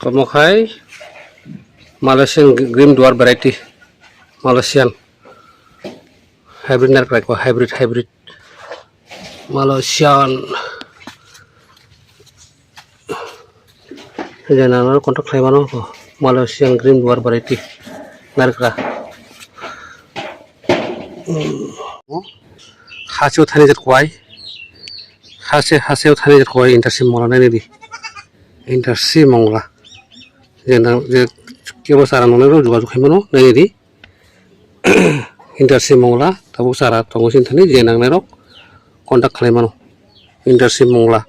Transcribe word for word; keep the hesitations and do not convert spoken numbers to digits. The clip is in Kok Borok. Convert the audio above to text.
Omo khai Malaysian Green Dwarf variety, Malaysian hybrid narikra ko, hybrid, hybrid Malaysian. Je nang contact khlai mano, Malaysian Green Dwarf variety narikra. Hacheo thani jat kwai. Hache, hacheo thani jat kwai, Inter Sim Mongla nainai di. Inter Sim Mongla. Je nang, je kebo chara nongnai rok jogajog khai mano, nainai di. Inter Sim Mongla, tabuk chara tongo sini thani, je nangnai rok contact khlai mano. Inter Sim Mongla.